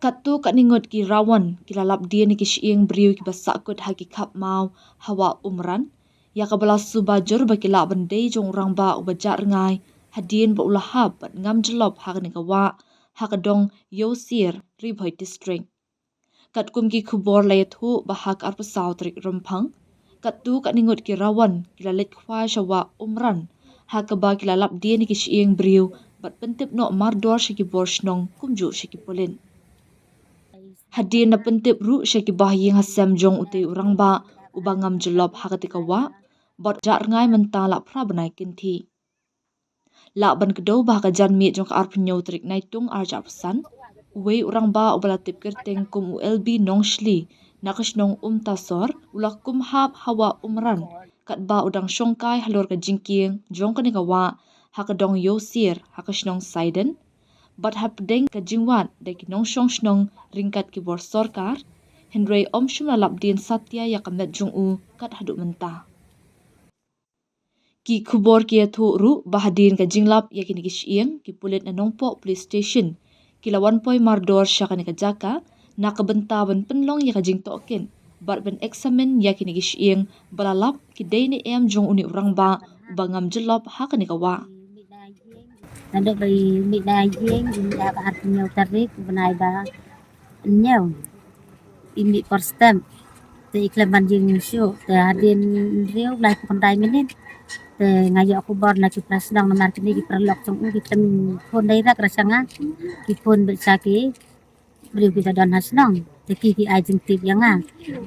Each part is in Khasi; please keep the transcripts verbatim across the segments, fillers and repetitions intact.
Katto katne ngut ki Rawan ki la lap dien ïa ki shyieng briew kiba sahkut ha ki khap maw ha wah Umran, ïa kaba la suba jur ba ki lah ban dei jong u rangbah uba jah rngai hadien ba u la hap bad ngam jyllop ha kane ka wah ha ka dong Ïewsier, Ri Bhoi District. Katkum ki khubor la ïathuh ba ha ka arphew saw tarik Rymphang, katto katne ngut ki Rawan ki la leit khwai sha wah Umran ha kaba ki la lap dien ïa ki shyieng briew bad pyntip noh mardor sha ki bor shnong kumjuh sha ki pulit. Hadien la pyntip ruh sha ki bahaïing hasem jong utei u rangbah uba ngam jyllop ha katei ka wah, bad jah rngai mynta la phra bnai kynthih. Lah ban kdew ba ha ka janmiet jong ka arphew hynñiew tarik Naitung arhajar arphew san, uwei u rangbah uba la tip kyrteng kum u L B Nongshli na ka shnong Umtasor u la kum hap ha wah Umran katba u dang shongkai halor ka jingkieng jong kane ka wah ha ka dong Ïewsier ha ka shnong Saiden, bad hapdeng ka jingwad da ki nongshong shnong ryngkat ki bor sorkar, hynrei ym shym la lap dien satia ïa ka met jong u kat haduh mynta. Ki khubor ki ïathuh ruh ba hadien ka jinglap ïa kine ki shyieng, ki pulit na Nongpoh Police Station ki la wan poi mardor sha kane ka jaka na ka bynta ban pynlong ïa ka jingtohkit bad ban eksamin ïa kine ki shyieng ba la lap ki dei ne em jong une u rangbah uba ngam jyllop ha kane ka wah. Naduh ba i mih na ïing, i mih ha ka arphew hynñiew tarik u bnai ba hynñiew, i mih por step. Te i khlem ban ïeng shuh, te hadien hynriew laiphew khyndai minit, te nga ïoh khubor na ki para shnong namar kine ki paralok jong u ki khlem phone direct ra sha nga, ki phone beit sha ki briew kiba don ha shnong, te ki ki ai jingtip ïa nga.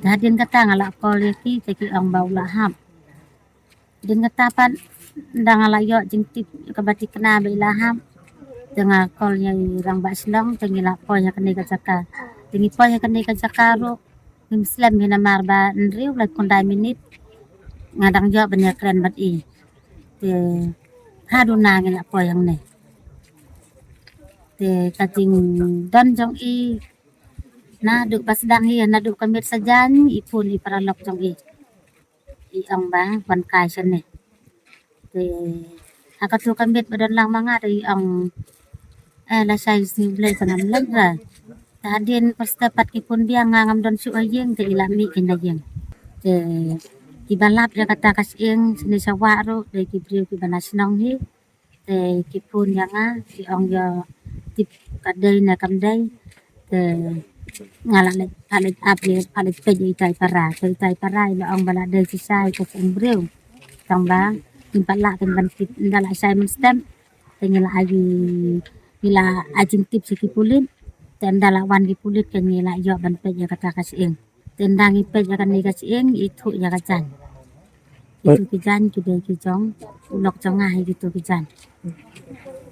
Te hadien kata nga la call ïa ki, te ki ong ba u la hap. Hadien kata pat, ynda nga la ïoh jingtip kaba thikna ba i la hap, te nga call ïa i rangbah shnong, te ngi la poi ha kane ka jaka. Te ngi poi ha kane ka jaka ruh ngim slem hi namar ba hynriew laiphew khyndai minit nga dang ïoh ban ïakren bad i. Te haduh na ngi la poi hangne. Te ka jingdon jong i naduh ba sdang hi, naduh ka miet sajan i phone i paralok jong i. I ong ba ban kai shane. Te ha kato ka miet ba don lang ma nga te i ong, eh, lashai sngewblei ba ngam leit re. Te hadien por step pat ki phone biang, nga ngam don shuh ha ïing, te i la mih keiñ na ïing. Te kiba lap ïa kata ka shyieng shane sha wah ruh dei ki briew kiba na shnong hi. Te ki phone ïa nga, ki ong ïa tip ka dei ne kam dei. Te nga la leit, la leit ap ïa, la leit peit ïa itai para. Te itai para i la ong ba la dei shisha ïa ka shyieng briew. Tang ba ngim pat lah keiñ ban tip, ynda la shai mynstep, te ngi la ai, ngi la ai jingtip sha ki pulit. Te ynda la wan ki pulit, te ngi la ïoh ban peit ïa kata ka shyieng. Te ynda ngi peit ïa kane ka shyieng, i thuh ïa ka jaiñ. Kito ki jaiñ ki dei ki jong u lok jong nga hi, kito ki jaiñ.